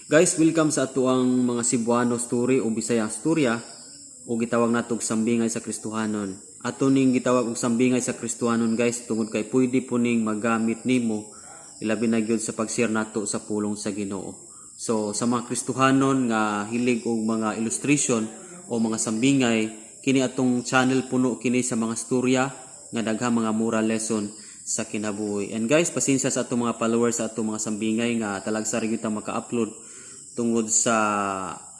Guys, welcome sa atoang mga Cebuano story o Bisaya storya o gitawag natog sambingay sa Kristohanon. Ato ning gitawag og sambingay sa Kristohanon, guys, tungod kay pwede po ning magamit nimo, ilabi na gyud sa pag-share nato sa pulong sa Ginoo. So sa mga Kristohanon nga hilig og mga illustration o mga sambingay, kini atong channel puno kini sa mga storya nga daghang mga moral lesson sa kinabuhi. And guys, pasensya sa atong mga followers sa atong mga sambingay nga talagsa ra gyud ta maka-upload tungod sa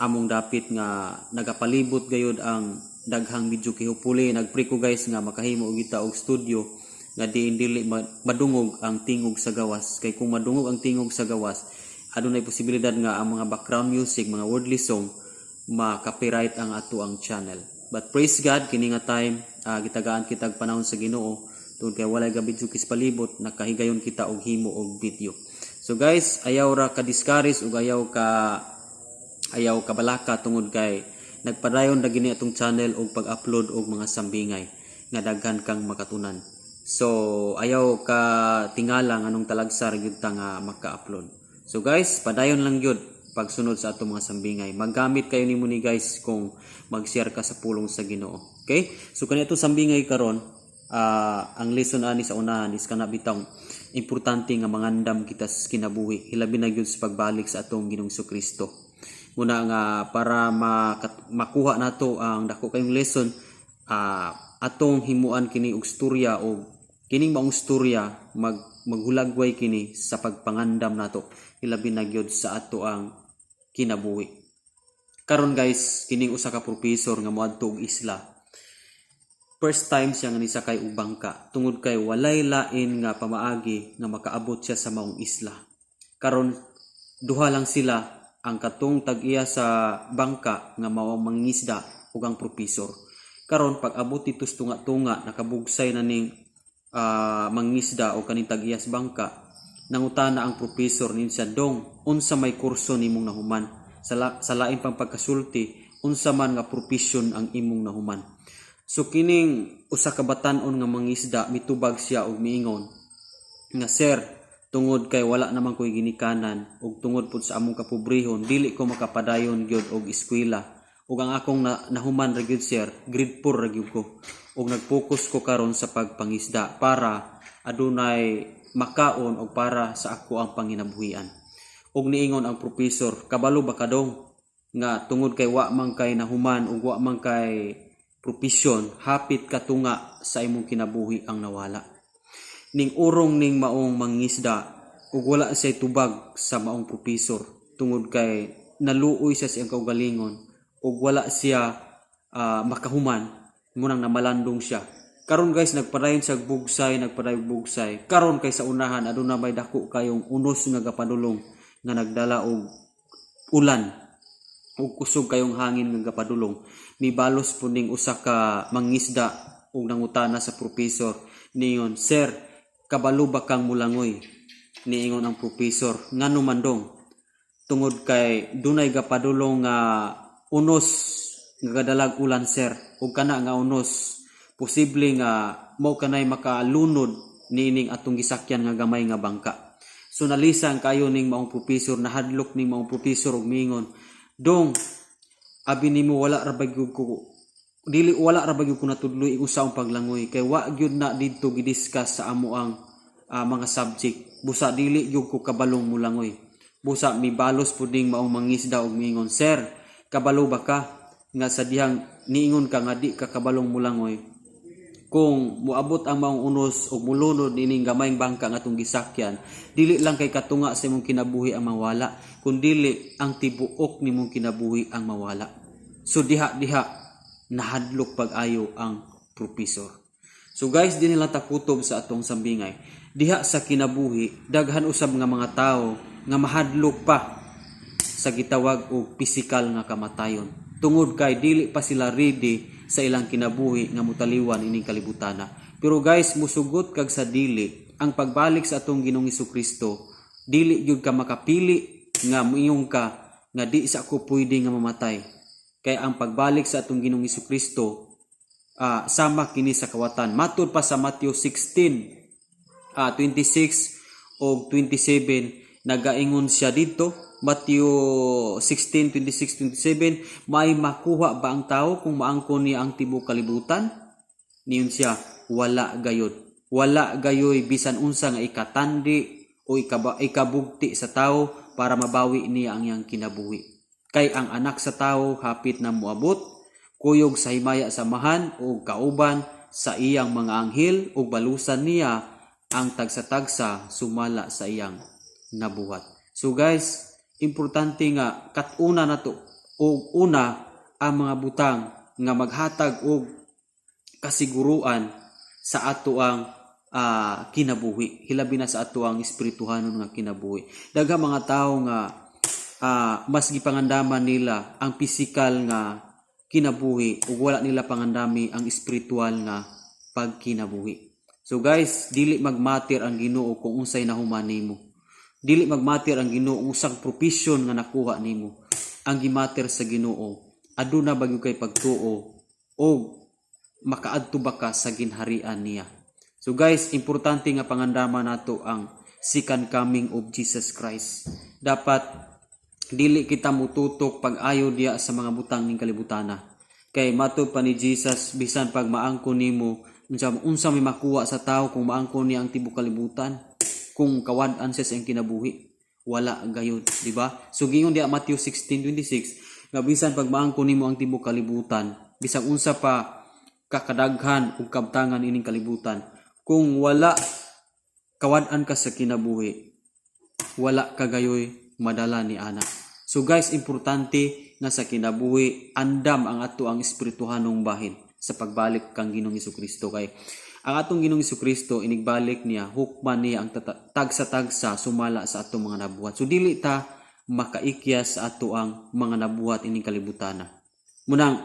among dapit nga nagapalibot gayud ang daghang video kay hopefully nagpray ko, guys, nga makahimo og kita og studio nga diin dili madungog ang tingog sa gawas, kay kung madungog ang tingog sa gawas, adunay posibilidad nga ang mga background music, mga worldly song, ma-copyright ang ato ang channel. But praise God, kini nga time gitagaan kitag panahon sa Ginoo tungod kay walay ga video kis palibot, nakahigayon kita og himo og video. So guys, ayaw ra ka discourage ug ayaw ka balaka tungod kay nagpadayon ra gini atong channel og pag-upload og mga sambingay nga daghan kang makatunan. So ayaw ka tingala nganong talagsa ra gyud ta nga maka-upload. So guys, padayon lang gyud pagsunod sa atong mga sambingay. Maggamit kayo nimo ni, guys, kung mag-share ka sa pulong sa Ginoo. Okay? So kani atong sambingay karon, ang lesson ani sa unahan is kana bitang importante nga mangandam kita sa kinabuhi, hilabi na gyud sa pagbalik sa atong Ginoong Kristo. Muna nga para makuha nato ang dako kayong lesson, atong himuan kini og storya o kining maong storya maghulagway kini sa pagpangandam nato, hilabi na gyud sa ato ang kinabuhi. Karon guys, kining usa ka professor nga moadto og isla, first time siya nga nisakay og bangka tungod kay walay lain nga pamaagi nga makaabot siya sa maong isla. Karon duha lang sila, ang katong tag-iya sa bangka nga mao ang mangingisda ug ang propesor. Karon pag abot dito sa tunga-tunga, nakabugsay na ning mangingisda o kaning tag-iya sa bangka. Nangutana ang propesor nin siya, "Dong, unsa may kurso nimong nahuman?" Sa lain pang pagkasulti, "Unsa man nga profesyon ang imong nahuman?" So kining usa ka batan-on nga mangisda, mitubag siya og miingon nga, "Sir, tungod kay wala naman ko'y ginikanan ug tungod pud sa among kapobrehon, dili ko makapadayon gyud og eskwela, ug ang akong nahuman ra gyud, sir, grade 4 ra gyud ko, ug nagfocus ko karon sa pagpangisda para adunay makaon og para sa ako ang panginabuhian." Ug niingon ang propesor, "Kabalo ba ka, dong, nga tungod kay wa man kay nahuman ug wa man kay propesyon, hapit katunga sa imong kinabuhi ang nawala?" Ning urong ning maong mangisda ug wala siya tubag sa maong propesor tungod kay naluoy siya sa iyang kaugalingon ug wala siya makahuman, munang namalandong siya. Karon guys, nagpadayon siya bugsay, nagpadayon bugsay. Karon kay sa unahan aduna may dako kayong unos nga gapadulong nga nagdala og ulan ug kusog kayong hangin nga gapadulong. Mibalos po ning usa ka mangisda ug nangutana sa propesor niyon, "Sir, kabalo ba kang mulangoy?" Niingon ang propesor, "Ngano man, dong?" "Tungod kay dunay gapadulong nga unos nga gadalag ulan, sir, ug kana nga unos posible nga mao kanay makalunod niining atong gisakyan nga gamay nga bangka." So nalisang kayo ning maong propesor, nahadlok ning maong propesor ug miingon, "Dong, abi nimo wala ra ba gyud ko, dili wala ra ba gyud ko natudloy ug sa paglangoy kay wa gyud na didto gidiscuss sa amo ang mga subject. Busa dili gyud ko kabalong mulangoy." Busa mibalos pud ning maong mangisda ug miingon, "Sir, kabalo ba ka nga sa dihang niingon ka nga di ka kabalong mulangoy, kung muabot ang maong unos o mulunod nining gamayng bangka nga atong gisakyan, dili lang kay katunga sa imong kinabuhi ang mawala, kundili ang tibuok nimong kinabuhi ang mawala?" So diha diha nahadlok pag-ayo ang propesor. So guys, di nila takutob sa atong sambingay. Diha sa kinabuhi, daghan usab nga mga tao nga mahadlok pa sa gitawag og pisikal nga kamatayon tungod kay dili pa sila ready sa ilang kinabuhi nga mutaliwan ining kalibutana. Pero guys, musugot kag sa dili, ang pagbalik sa atong Ginoong Kristo, dili gyud ka makapili nga muingon ka nga di sa ako pwede nga mamatay. Kay ang pagbalik sa atong Ginoong Kristo, sama kini sa kawatan. Matud pa sa Matthew 16 26 o 27, nagaingon siya dito. Matthew 16:26-27, "May makuha ba ang tao kung maangkon niya ang tibuok kalibutan?" Niingon siya, "Wala gayod. Wala gayoy bisan unsa nga ikatandi o ikabugti sa tao para mabawi niya ang iyang kinabuhi. Kay ang Anak sa Tawo hapit na moabot, kuyog sa himaya sa Amahan o kauban sa iyang mga anghel, ug balusan niya ang tagsa-tagsa sumala sa iyang nabuhat." So guys, importante nga katuna nato og una ang mga butang nga maghatag og kasiguruan sa ato ang kinabuhi, hilabi na sa ato ang espirituhanon nga kinabuhi. Daghang mga tawo nga mas gipangandaman nila ang pisikal nga kinabuhi ug wala nila pangandami ang espiritual nga pagkinabuhi. So guys, dili magmatter ang Ginoo kung unsay nahuman nimo. Dili magmatter ang Ginoo usang profession nga nakuha nimo. Ang gimatter sa Ginoo, aduna ba gyud kay pagtuo o makaadto ba ka sa ginharian niya? So guys, importante nga pangandama nato ang second coming of Jesus Christ. Dapat dili kita mututok pag-ayo diya sa mga butang ning kalibutana. Kay matod pa ni Jesus, bisan pag maangkon nimo, unsa may makuha sa tao kung maangkon niya ang tibuok kalibutan, kung kawad-an siya sa iyang kinabuhi? Wala gayud, di ba? So giingon diya Matthew 16:26 nga bisan pag maangkon nimo ang tibuok kalibutan, bisan unsa pa kakadaghan ug kabtangan ining kalibutan, kung wala kawad-an ka sa kinabuhi, wala ka gayoy madala ni ana. So guys, importante nga sa kinabuhi andam ang ato ang espirituhanong bahin sa pagbalik kang Ginoong Kristo, kay ang atong Ginoong Kristo, inigbalik niya, hukman niya ang tagsa-tagsa sumala sa atong mga nabuhat. So dili ta makaikyas sa ato ang mga nabuhat ining kalibutana. Munang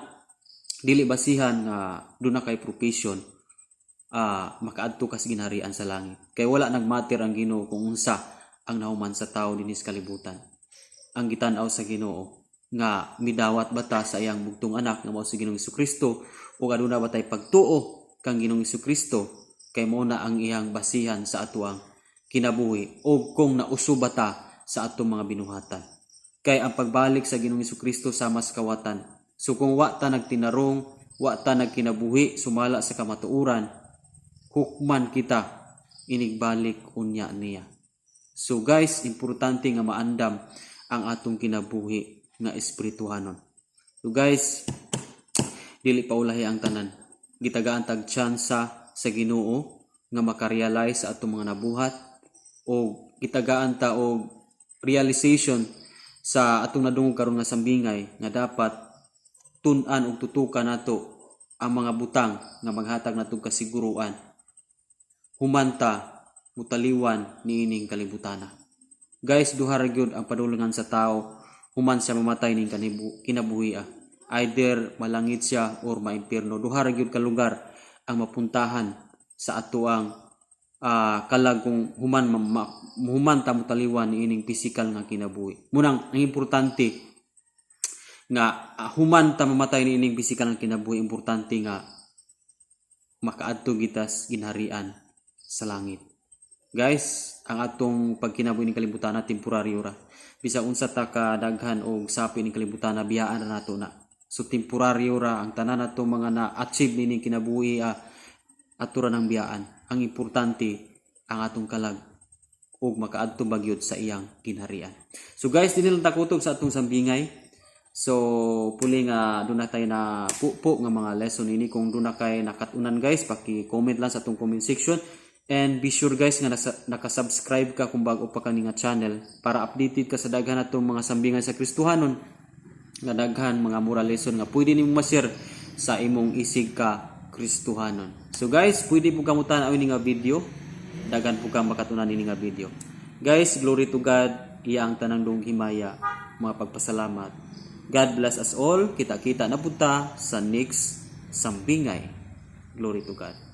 dili basihan nga duna kay profession, makaadto ka sa ginharian sa langit. Kay wala nagmatter ang Ginoo kung unsa ang nahuman sa tao dinhi sa kalibutan. Ang gitan-aw sa Ginoo nga midawat ba ta sa iyang bugtong anak nga mao si Ginoong Kristo ug aduna ba tay pagtuo kang Ginoong Kristo, kay mao na ang iyang basihan sa atoang kinabuhi, o kung nauso ba ta sa atong mga binuhatan. Kay ang pagbalik sa Ginoong Kristo sama sa kawatan. So kung wa ta nagtinarong, wa ta nagkinabuhi sumala sa kamatuoran, hukman kita inigbalik unya niya. So guys, importante nga maandam ang atong kinabuhi nga espirituhanon. So guys, dili pa ulahi ang tanan. Gitagaan tag tsansa sa Ginoo nga makarealize sa atong mga nabuhat o gitagaan ta og realization sa atong nadungog karon nga sambingay nga dapat tun-an og tutukan nato ang mga butang nga maghatag natong kasiguruan humanta mutaliwan niining kalibutana. Guys, duha ra gyud ang padulungan sa tao human siya mamatay ning kinabuhi. Either malangit siya or maimpierno. Duha ra gyud ka lugar ang mapuntahan sa atoang kalag kung human ta motaliwan niining physical nga kinabuhi. Munang ang importante nga human ta mamatay niining physical nga kinabuhi, importante nga makaadto kita sa ginharian sa langit. Guys, ang atong pagkinabuhi ning kalibutan na temporaryo ra. Bisag unsa ta ka daghan og sapi ning kalibutan, biyaan ra nato na. So temporaryo ra ang tanan nato mga na-achieve nining kinabuhi, ato ra nang biyaan. Ang importante ang atong kalag ug makaadto ba gyud sa iyang ginharian. So guys, dinhi lang ta kutob sa atong sambingay. So puli nga duna tay na pupo nga mga lesson ini. Kung duna kay nakatunan guys, paki-comment lang sa atong comment section. And be sure guys nga naka-subscribe ka kung bago pa ka ni nga channel para updated ka sa daghan natong mga sambingan sa Kristohanon nga daghan mga moral lesson nga pwede nimo ma-share sa imong isig ka Kristohanon. So guys, pwede po kamo tan-aw ini nga video. Daghan po kang makatunan ini nga video. Guys, glory to God, iya ang tanang dungog, himaya, mga pagpasalamat. God bless us all. Kita-kita na punta sa next sambingay. Glory to God.